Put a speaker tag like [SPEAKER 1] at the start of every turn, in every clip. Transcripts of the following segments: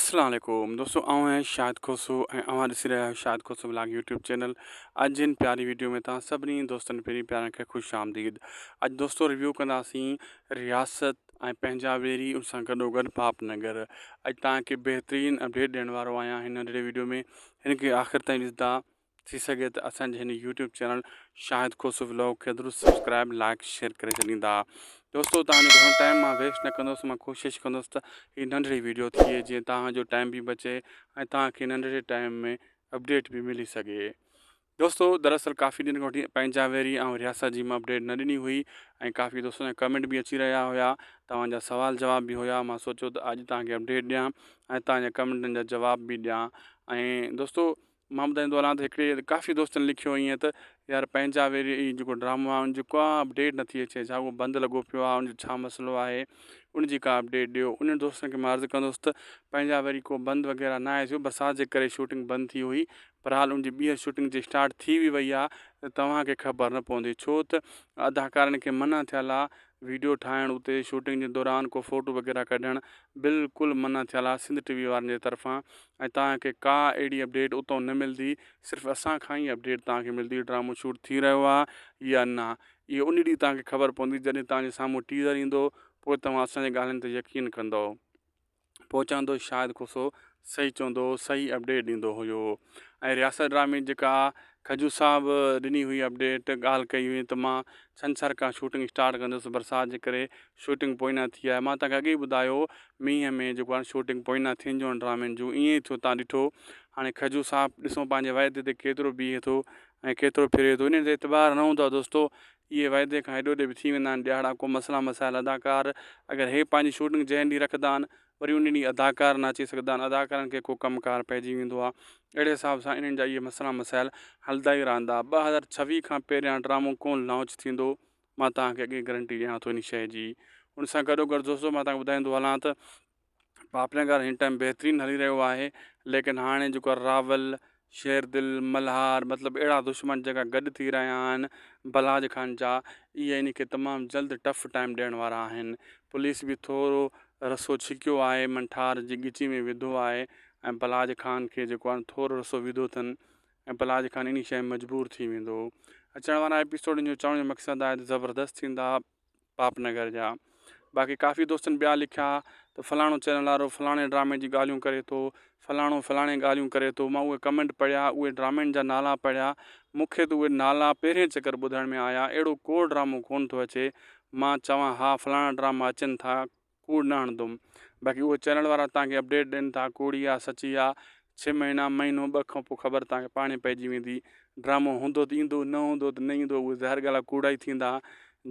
[SPEAKER 1] اسلام عليڪم دوستو آئون آهيان شاهد کوسو ۽ اوهان ڏسي رهيا آهيو Shahid Khoso vlog YouTube channel اڄ جي هن پياري ويڊيو ۾ توهان سڀني دوستن پرين پيارن کي خوش آمديد اڄ دوستو ريويو ڪنداسين رياست ۽ پنهنجا ويري ان سان گڏو گڏ پاپ نگر اڄ توهان کي بهترين اپڊيٽ ڏيڻ وارو آهيان هن ننڍڙي ويڊيو ۾ هن کي آخر تائين ڏسندا ٿي سگهي ته اسان جي هن YouTube channel Shahid Khoso vlog کي ضرور سبسڪرائب لائڪ شيئر ڪري ڇڏيندا دوستو توهان جو گهڻو ٽائيم مان ويسٽ نه ڪندس مان ڪوشش ڪندس ته هي ننڍڙي ويڊيو ٿئي جيئن توهان جو ٽائيم به بچي ۽ توهان کي ننڍڙي ٽائيم ۾ اپڊيٽ به ملي سگهي دوستو دراصل ڪافي ڏينهن کان وٺي پنهنجا ويري ۽ رياست جي مان اپڊيٽ نه ڏني هئي ۽ ڪافي دوستن جا ڪمينٽ به اچي رهيا هيا توهان جا سوال جواب به هيا مان سوچيو ته اڄ توهان کي اپڊيٽ ڏيان ۽ توهان جا ڪمينٽن جا جواب به ڏيان ۽ دوستو مان ٻڌائيندو هلان ته هڪڙي ڪافي دوستن لکيو ائين ته يار پنهنجا ويري هي جيڪو ڊرامو آهي ان جي ڪا اپڊيٽ نٿي اچي ڇا اهو بند لڳو پيو آهي ان جو ڇا مسئلو آهي ان جي ڪا اپڊيٽ ڏيو انهن دوستن کي مان عرض ڪندس ته پنهنجا ويري ڪو بند وغيره نه آهي ٿيو برسات جي ڪري شوٽنگ بند ٿي هئي بهرحال ان جي ٻيهر شوٽنگ جي اسٽارٽ ٿي به وئي آهي ته توهان کي خبر نه پوندي ڇو ته اداڪارن کي منع ٿيل آهي ويڊيو ٺاهڻ اتي شوٽنگ جي دوران ڪو فوٽو وغيره ڪڍڻ بلڪل منع ٿيل آهي سنڌ ٽي وي وارن جي طرفان ۽ توهان کي ڪا اهڙي اپڊيٽ اتان نه ملدي صرف اسان کان ئي اپڊيٽ توهان کي ملدي ڊرامو شوٽ ٿي رهيو آهي يا نه اهو ان ڏينهن توهان کي خبر پوندي جڏهن توهان جي سامهون ٽيزر ايندو پوء توهان اسان جي ڳالهين تي يقين ڪندو. پوء چوندو شايد کوسو صحيح چوندو هو صحيح اپڊيٽ ڏيندو هيو ۽ رياست ڊرامي جيڪا کجو صاحب ڏني هئي اپڊيٽ ڳالهه ڪئي هئي ته مان ڇنڇر کان شوٽنگ اسٽارٽ ڪندس برسات جي ڪري شوٽنگ پوئنا ٿي آهي مان توهان کي اڳي ئي ٻڌايو مينهن ۾ جيڪو آهي شوٽنگ پوئنا ٿينديون آهن ڊرامن جون ائين ئي ٿيو تان ڏٺو هاڻي کجو صاحب ڏسو پنهنجي وعدي تي ڪيترو بيهي ٿو ۽ ڪيترو ڦري ٿو انهن تي اعتبار نه هوندو آهي دوستو اهي وعدي کان هيڏو هوڏي به ٿي ويندا آهن ڏهاڙا ڪو مسئلا مسائل اداڪار اگر هي پنهنجي شوٽنگ جنهن ڏينهن رکندا آهن وري ان ڏينهن اداڪار نه اچي سگهندا آهن اداڪارن کي ڪو ڪم ڪار پئجي ويندو آهي اهڙي حساب سان انهن جا اهي مسئلا مسائل هلندا ئي رهندا 2026 کان پهريان ڊرامو ڪون لانچ ٿيندو مان توهان کي اڳي گرنٽي ڏيان ٿو ان شيء جي ان سان گڏو گڏ دوستو مان توهان کي ٻڌائيندو هلان ته پاپلنگر هن ٽائيم بهترين هلي رهيو آهي ليڪن هاڻي جيڪو آهي راول شير دل ملهار مطلب اهڙا دشمن جيڪا گڏ ٿي رهيا آهن بلاج خان جا اهي ان کي تمام جلد ٽف ٽائيم ڏيڻ وارا آهن پوليس به ٿورو رسو ڇڪيو آهي منٺار جي ڳچي ۾ وڌو آهي ۽ بلاج خان کي جيڪو آهي ٿورو رسو وڌو اٿن ۽ بلاج خان انهي شيء مجبور ٿي ويندو اچڻ وارا ايپيسوڊن جو چوڻ جو مقصد آهي ته زبردست ٿيندا پاپ نگر جا باقي ڪافي دوستن ٻيا لکيا ته فلاڻو چينل وارو فلاڻي ڊرامي جي ڳالهيون ڪري ٿو فلاڻو فلاڻي ڳالهيون ڪري ٿو مان اهي ڪمينٽ پڙهيا اهي ڊرامن جا نالا پڙهيا مون کي ته اهي نالا پهرين چڪر ٻڌڻ ۾ آيا اهڙو ڪو ڊرامو ڪونه ٿو اچي مان چوان ها فلاڻا ڊراما اچن ٿا ڪوڙ نه هڻندم باقي اهي چينل وارا توهان کي اپڊيٽ ڏين ٿا ڪوڙي آ سچي آ ڇهه مهينا مهينو ٻه کان پوء خبر توهان کي پاڻهي پئجي ويندي ڊرامو هوندو ته ايندو نه هوندو ته نه ايندو اهي ظاهر ڳالهه آ ڪوڙا ئي ٿيندا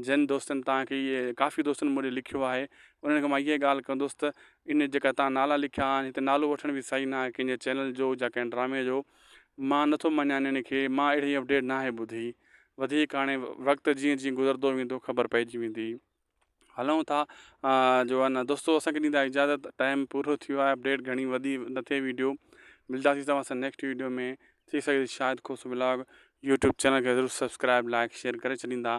[SPEAKER 1] جن دوستن توهان کي اهي ڪافي دوستن مون ڏي لکيو آهي انهن کي مان اها ڳالهه ڪندس ته ان جيڪا توهان نالا لکيا آهن هتي نالو وٺڻ به صحيح نه آهي ڪنهن جي چينل جو يا ڪنهن ڊرامي جو مان نٿو مڃان انهن کي مان اهڙي اپڊيٽ ناهي ٻڌي وڌيڪ هاڻي وقت جيئن جيئن گذرندو ويندو خبر پئجي ويندي هلون ٿا جو آهي نه دوستو اسان کي ڏيندا اجازت ٽائيم پورو ٿي ويو آهي اپڊيٽ گهڻي وڌي نه ٿئي ويڊيو ملداسين توهان سان نيڪسٽ ويڊيو ۾ ٿي سگهي Shahid Khoso vlog YouTube channel کي ضرور سبسڪرائب لائڪ شيئر ڪري ڇڏيندا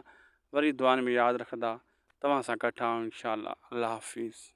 [SPEAKER 1] وري دعائن ۾ ياد رکندا توهان سان ڪٺا آهيون انشاء الله الله حافظ.